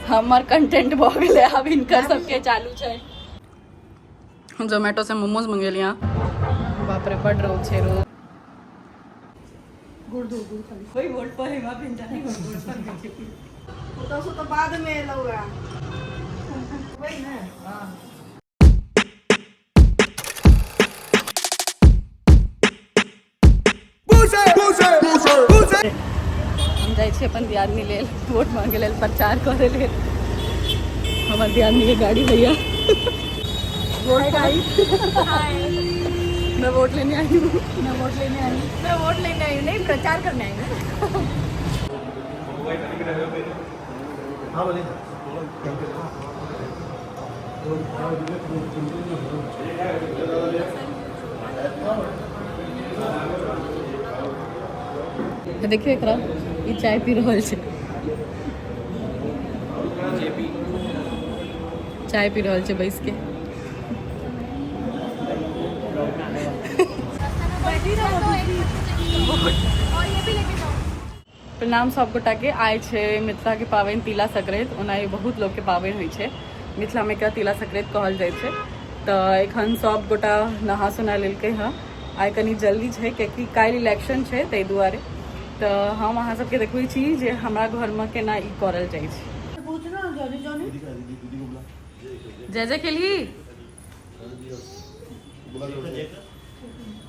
हमर कंटेंट भऽ गेलै, आब हिनकर सबके चालू छै। हम जोमेटो से मोमोज मंगेलियै। बाप रे, बड रौद छै। रोज गुड़ दो, गुड़ खाली। कोई वोट पर हेमा पिंजानी वोट पर। ओतऽसँ तऽ बादमे एलहुँ हँ, वही ने। हम जाइ छी अपन दियादनी लेल वोट मांगे लेल, प्रचार करे लेल। हमर दियादनी के गाड़ी। भैया, वोट आई, मैं वोट लेने आई हूँ। मैं वोट लेने आई। मैं वोट लेने आई हूँ, नहीं, प्रचार करने आई हूँ। हाँ, बोलिए। देखियौ एकरा, ई चाय पी रहल छै। चाय पी रहल छै बैस के। और ये भी लेके जाओ। प्रणाम सबगोटाके। आइ छै मिथिलाके पाबनि तिला संक्रान्ति। ओना ई बहुत लोकके पाबनि होइ छै मिथिलामे, एकरा तिला संक्रान्ति कहल जाइ छै। तऽ एखन सब गोटा नहा सोना लेलकै हँ। आइ कनि जल्दी छै, कियाकि काल्हि इलेक्शन छै, ताहि दुआरे। तऽ हम अहाँ सबके देखबै छी जे हमरा घरमे केना ई करल जाइ छै। पूछना जॉनी, जॉनी। जय जय खेलही।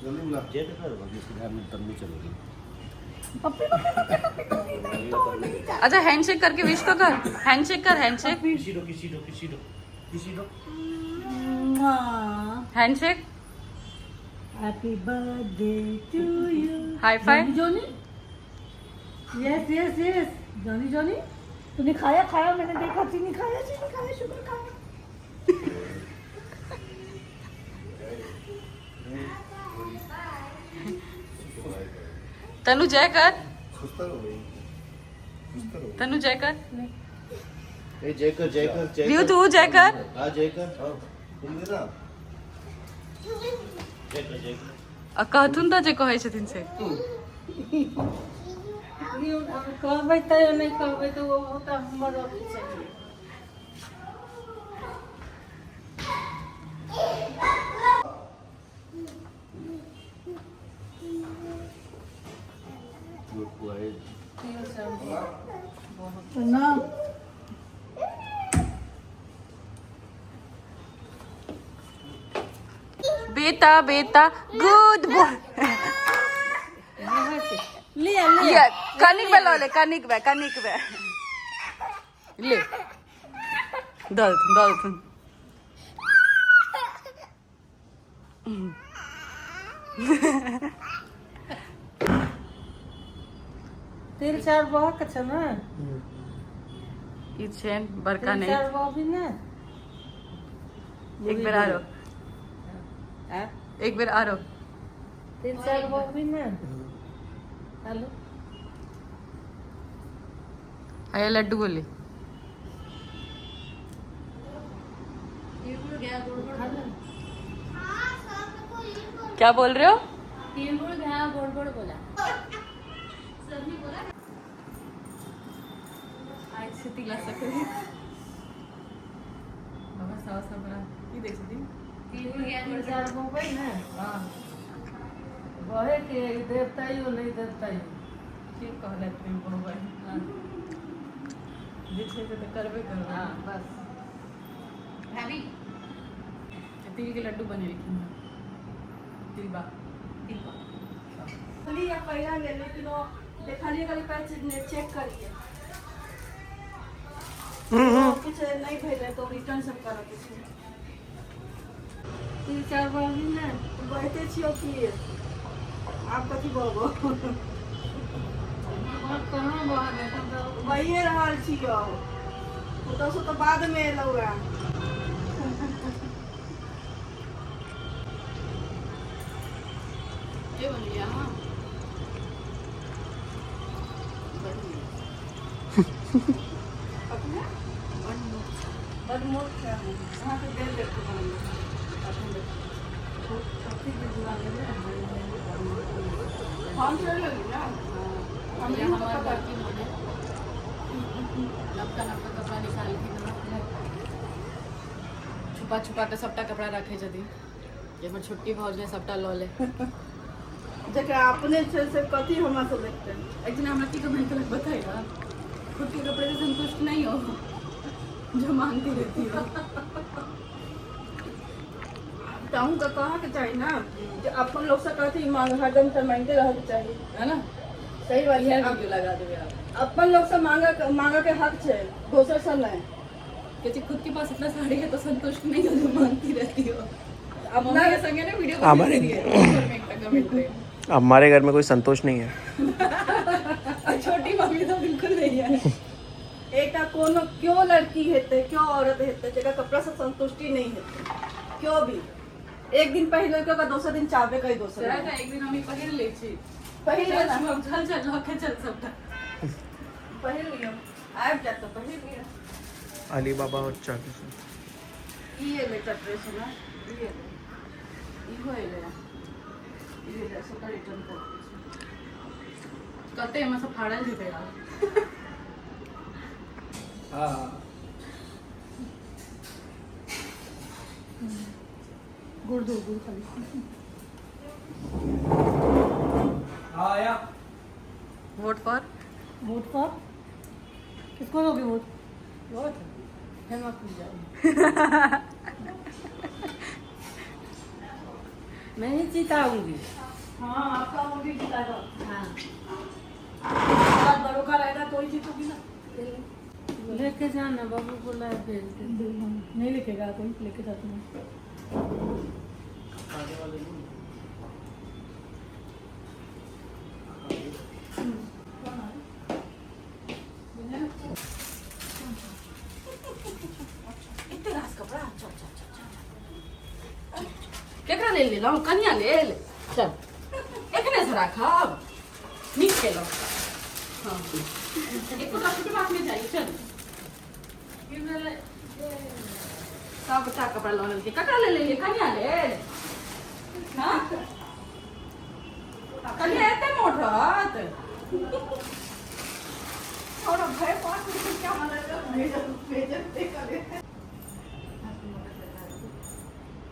जल्दी बुला। जय तो कर बाकी, उसके ध्यान में तन्नू चलेगी। अच्छा, हैंडशेक करके विश तो कर। हैंडशेक कर, हैंडशेक। किसी दो, किसी दो, किसी दो, किसी दो। Handshake. Happy birthday to you. High five. Johnny, yes yes yes, Johnny, Johnny, तूने खाया, खाया, मैंने देखा, चीनी खाया, चीनी खाया, शुगर खाया। तनु, जय कर। सुस्तर हो गई, सुस्तर हो। तनु, जय कर। ए, जय कर, जय कर, जय रियू, कर। तू जय कर। हाँ, जय कर। हाँ, तुम देना। जय कर, जय कर। आ कहथुन तऽ जे कहै छथिन से। कहबै तैयो नहि कहबै तऽ ओ तऽ हमर अथी छै। ना। बेटा, बेटा, गुड बॉय। ले ले। कनिक बे लऽ ले, कनिक बे, कनिक बे ले। दऽ देथुन, दऽ देथुन। तिल चार बहक छै ने। ई छैन बड़का। तिल नहि। चार बह भी ने। एक बेर आरो। आ? एक बेर आरो। तिल चार बह भी ने। हेलो। आया लड्डू बोले। क्या बोल रहे हो? तिळगुळ घ्या, गोड गोड बोला। आइ छै तिला संक्रांति। बाबा सास हमरा की दै छथिन? तिळगुळ घ्या। तिल चार बहबै ने। बहे के देवताइयो नहि देवताइयो। के कहलथि नहि बहुआ? जे छै से तऽ करबे करबै। हाँ, बस। भाभी। तिल के लड्डू बनेलखिन हँ, तिलबा। लिअ पहिला लेल, लेकिन ओ देखलियै, कहलियै पहिले चेक करियै। किछु नहि भेलै तऽ रिटर्न सब करऽके छै। तिल चार बह भी ने। बहिते छियौ की आब कथी बहबो? कहाँ बह एखन तऽ? बहिए रहल छियौ। ओतऽसँ तऽ बादमे एलहुँ हँ। के बनेलियै अहाँ? बड नीक। अपने बड मोट छै। अहाँके देल देखू बनेने। हम चलि लेली ने, हम हमर बड़की ननद। नवका नवका कपड़ा निकालखिन हँ। छुपा छुपा कऽ सबटा कपड़ा रखै छथिन जे हमर छोटकी भौज ने सबटा लऽ ले। जकरा अपने छै से कथी हमरा से देखते। एक दिन हमरा की कमेंट केलक बताइए, खुद के कपड़े से संतुष्ट नहीं हो जो मांगती रहती हो। तऽ अहूँके कहऽके चाही ना जे अपन लोग से कथी मांग, हरदम तऽ मांगिते रहके चाही। है ना? सही बात इएह छै। वीडियो लगा देबै आप। अपन लोग से मांगे मांगे के हक छै, दोसर से नहीं। क्योंकि खुद के पास इतना साड़ी है तो संतुष्ट नहीं हो जो मांगती रहती हो। अपना मम्मी के संगे ना वीडियो हमारे- कमेंट रहे। हमारे घर में कोई संतोष नहीं है। और छोटी मम्मी तो बिल्कुल नहीं है। एकटा कोनो क्यों लड़की हेतै, क्यों औरत हेतै जकरा कपड़ा से संतुष्टि नहीं हेतै, क्यों भी एक दिन पहिर लेलकै ओकरा दोसर दिन चाहबे करी दोसर सर दिन। एक दिन हम ई पहिर लै छी। पहिर चल ले ना। शुभम, चल चल लऽ के चल सबटा। पहिर लिअ, आबि जायत तऽ पहिर लिअ। अली बाबा और चाकू। ई एलै एकटा ड्रेस हमरा, ई एलै, इहो एलै, ई एलै, सबटा रिटर्न कऽ दै छी। कते एहिमे से फाड़ल जेतै आब। हाँ। गुड़ दो, गुड़ खाली। हाँ आया। Vote for? वोट फॉर किसको दोगे वोट? वोट हेमा पूजा मैं ही जिताऊंगी। हाँ, आपका वोट ही जिताएगा। हाँ। बात बड़ों का रहेगा तो ही जीतोगी ना। लेके जाना, बाबू बोला है भेज दे। नहीं लिखेगा कोई, लेके जाते हैं। एते रास कपड़ा, चल चल चल चल चल, केकरा लेल लेलहुँ? कनिया लेल। चल, एखने से राखब। नीक केलहुँ। हाँ, एको डॉक्टर पास में जाइए। चल, सबटा कपड़ा लऽ लेलकै। ककरा लेल लेलियै? कनिया लेल? हाँ, कनिया एते मोट रहत? थोड़ा भय पास में क्या मतलब भेज भेजते करे।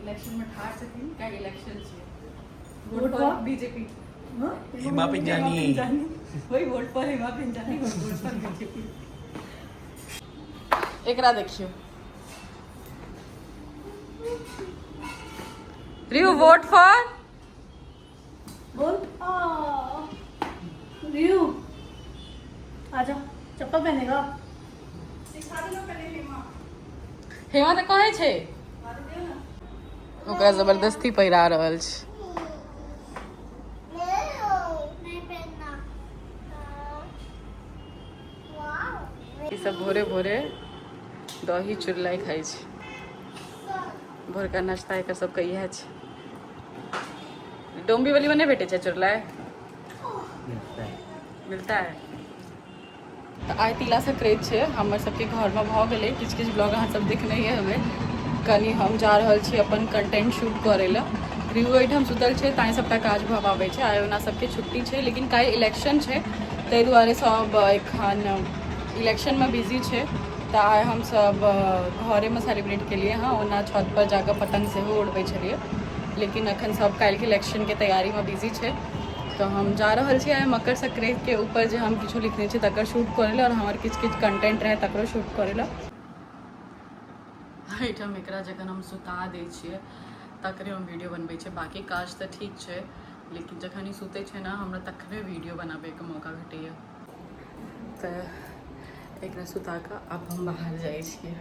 इलेक्शन में ठाढ़ छथिन, काल्हि इलेक्शन छै। Vote vote for for? BJP. हाँ? हेमा पिंजानी। वही, vote for Hema Pinjani, vote for BJP. एकरा देखियौ। रियू, वोट फॉर? बोल रियू, आजा, चप्पल पहनेगा। सिखा देना पहले हेमा। हेमा तऽ कहै छै। आदे दियौ ना। ओकरा जबरदस्ती पहिरा रहल छै। नहीं पहनना। वाओ। ई सब भोरे भोरे दही चुरलाई खाइ छै। भोरका नाश्ता एकर सबके इएह छै। डोम्बीवली में नहि भेटै छै चुरलाई? मिलता है। तऽ आइ तिला संक्रांति छै। हमर सबके घरमे भऽ गेलै। किछु किछु ब्लॉग अहाँ सब देखने हेबै। कनि हम जा रहल छी अपन कंटेंट शूट करै लए। रिव्यू एहिठाम सुतल छै, ताहि सबटा काज भऽ पाबै छै। आइ ओना सबके छुट्टी छै, लेकिन काल्हि इलेक्शन छै, ताहि दुआरे सब एखन इलेक्शनमे बिजी छै। तऽ आइ हमसब घरेमे सेलिब्रेट केलियै हँ। ओना छत पर जाकऽ पतङ्ग सेहो उड़बै छलियै, लेकिन एखन सब काल्हिके इलेक्शनके तैयारीमे बिजी छै। तऽ हम जा रहल छी आइ मकर संक्रांतिके ऊपर जे हम किछो लिखने छी तकर शूट करै लए, आओर हमर किछु किछु कंटेंट रहै तकरो शूट करै लए। एहिठाम एकरा जखन हम सुता दै छियै तकरे हम वीडियो बनबै छियै। बाँकी काज तऽ ठीक छै, लेकिन जखन ई सुतै छै ने, हमरा तखने वीडियो बनाबैके मौका भेटैए। तऽ एकरा सुता कऽ आब हम बाहर जाइ छियै।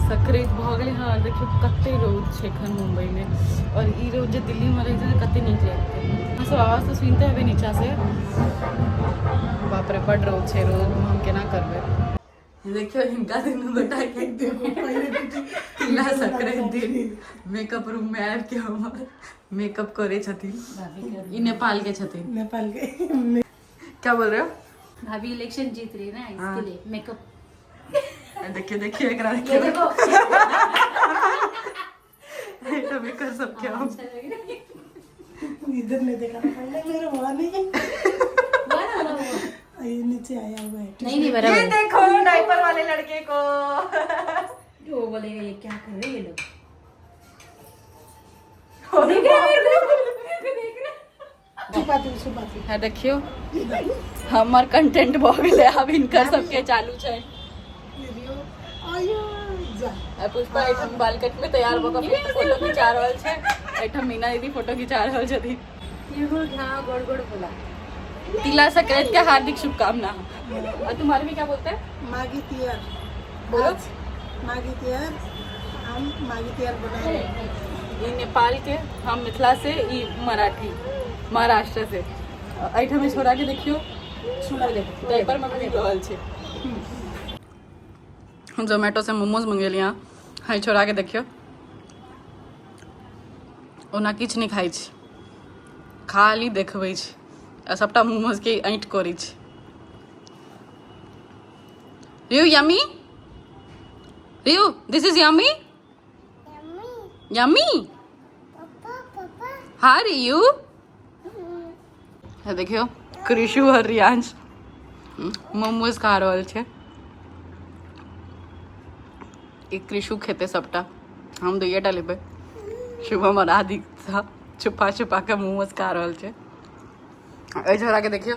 सकराति भऽ गेलै। हँ, देखियौ कते रौद छै एखन मुम्बईमे। आओर ई रौद जे दिल्लीमे रहितै तऽ कते नीक लगतै। अहाँ सब आवाज तऽ सुनिते हेबै नीचाँसँ। बाप रे, बड रौद छै। रौदमे हम केना करबै? देखियौ हिनका दुनू गोटा के। तिला संक्रांति दिन मेकअप रूम में आबि के हमर मेकअप करै छथिन। ई नेपाल के छथिन। नेपाल के। क्या बोल रहे हो? भाभी इलेक्शन जीत रही है ना, इसके लिए मेकअप। देखिए देखिए, एकरा ये देखिए। देखो। एहिठाम एकर सबके हम अच्छा लग रहा है। इधर नहीं देखा पहले, मेरा वहाँ नहीं। हुआ ना, हुआ, हुआ। ये नीचे आया हुआ है। नहीं नहीं, बराबर। ये देखो डायपर वाले लड़के को। वो बोलेगा ये क्या कर रहे हैं ये लोग। छुपाती हूँ, छुपाती। हाँ देखियो, हमर कंटेंट भऽ गेलै, आब हिनकर सबके चालू छै। आयो जा। आ पुष्पा एहिठाम बालकनी में तैयार भऽ कऽ फोटो खिंचा रहल छै। एहिठाम मीना दीदी फोटो खिंचा रहल छथिन। हाँ, गोड़ गोड़ बोला। तिला संक्रांति के हार्दिक शुभकामना। और तुम्हारे में क्या बोलते हैं? माघी तिहार। बोलो। आज माघी तिहार, हम माघी तिहार बना रहे हैं। ई नेपाल के, हम मिथिला से, ई मराठी महाराष्ट्र से। एहिठाम ई छोड़ा के देखियो, डायपर में घुमि रहल छै। हम जोमेटो से मोमोज मंगेलियै हँ। हँ, छोड़ा के देखियो, ओना किछु नहि खाइ छै, खाली देखबै छै आ सभटा मोमोजके ऐंठ करै छै। रियू, yummy? Riyu, this is yummy? Yummy. Yummy. पापा, पापा। हाँ रियू। है देखियो, कृषु और रियांश मोमोज खा रहल छै। एक कृषु खेते सबटा, हम दुइएटा लेबै। शुभम और आदि छुपा छुपा के मोमोज खा रहल छै। एहि छोड़ा के देखियो।